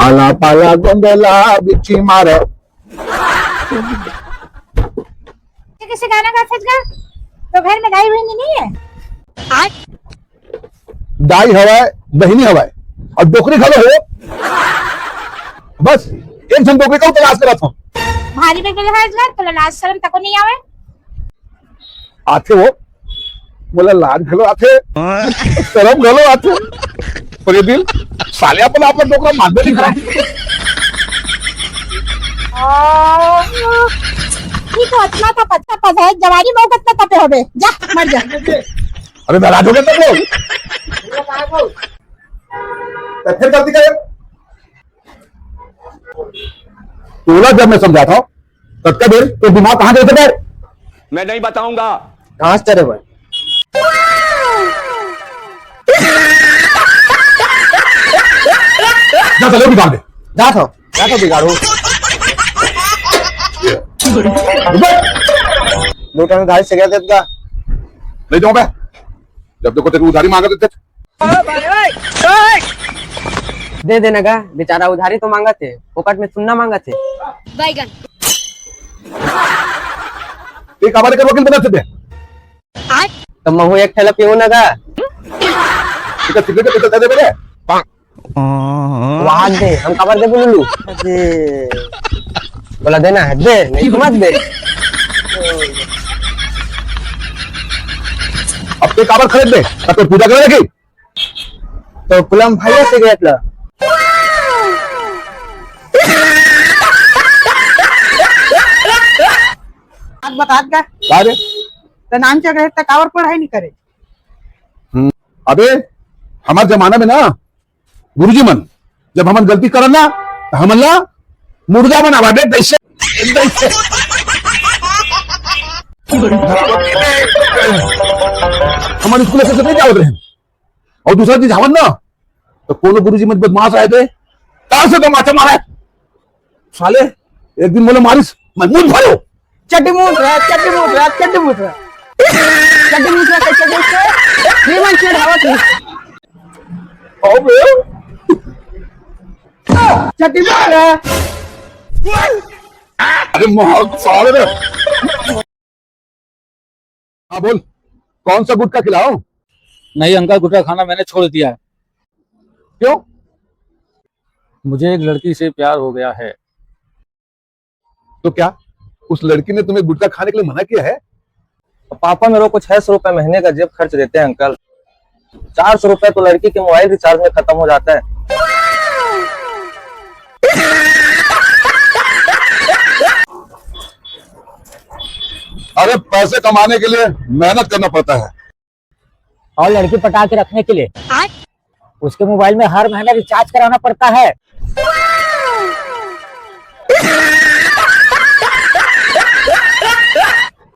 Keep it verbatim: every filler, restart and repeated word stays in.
पाला पाला गोंदला बिची मार। ये कैसे गाना गाथस गा? तो घर में दाई बहिनी नहीं है? दाई हवय, बहिनी हवय, अउ डोकरी घलो हे। बस एक झन डोकरी के तलाश करत हंव। भारी बेग बेलहाज गा, तोला लाज शरम तको नहीं आवे? आथे वो, मोला लाज घलो आथे, शरम घलो आथे। पर ये दिल, साले अपन आप डोकरा मानबे नहीं करय। ये तो अतना था पत्ता पधाए, जवानी मौत अतना तपे होबे। जा, मर जा। अरे नाराज हो गया तब लोग। तो फिर गलती करे। तोला जब मैं समझाता हूँ, तब का देर तो दिमाग कहाँ गए थे? मैं नहीं बताऊंगा। कहाँ से तेरे भाई? जा चलो बिगाड़ दे। जा तो, जा तो बिगाड़ू। दो टाइम गाड़ी से गया देगा। नहीं जाऊँ मैं। जब देखो तेरी उधारी मांगा देते। दे देना गा, बेचारा उधारी तो मांगत हे, फोकट में सुन्ना मांगत हे। बैगन। ये काबर के वकील बनत हे? तो महू एक ठेला पीहू ना गा। ठीक है, ठीक है, ठीक है, दे दे मेरे। वहां दे, हम काबर दे बोलू? दे। बोला देना है, दे, नहीं तो मत दे। अब ते काबर खरीद दे, तब तो पूजा करे की। तो कुलम भाई से गए इतना। बात बता का? का रे? तो नान चढ़ रहे, तो काबर पढ़ाई नहीं करे? हम्म, अबे, हमारे जमाना में ना, गुरुजी मन, जब हमन गलती करन ना, त हमन ला मुर्गा बनावा दे, तैसे, तैसे। हमन स्कूल से नहीं जावत रहे। अउ दूसरा चीज हमन ना, त कोनो गुरुजी मन बदमाश आए थे, तार से तमाचा मारा है। साले, एक दिन मोला मारिस, मैं मुंह भरो। चड्डी मूत रहा, चड्डी मूत रहा, चड्डी मूत रहा। चड्डी मूत रहा, कैसे, कैसे? श्रीमान चढ़ावा थे। अबे। चड्डी मूत रहा। अरे मार साले रे। हाँ बोल, कौन सा गुटखा खिलाओ? नहीं अंकल, गुटखा खाना मैंने छोड़ दिया है। क्यों? मुझे एक लड़की से प्यार हो गया है। तो क्या उस लड़की ने तुम्हें गुटखा खाने के लिए मना किया है? पापा मेरे को छह सौ रुपए महीने का जेब खर्च देते हैं अंकल। चार सौ रुपए तो लड़की के मोबाइल रिचार्ज में खत्म हो जाता है। अरे, पैसे कमाने के लिए मेहनत करना पड़ता है। और लड़की पटा के रखने के लिए उसके मोबाइल में हर महीने रिचार्ज कराना पड़ता है।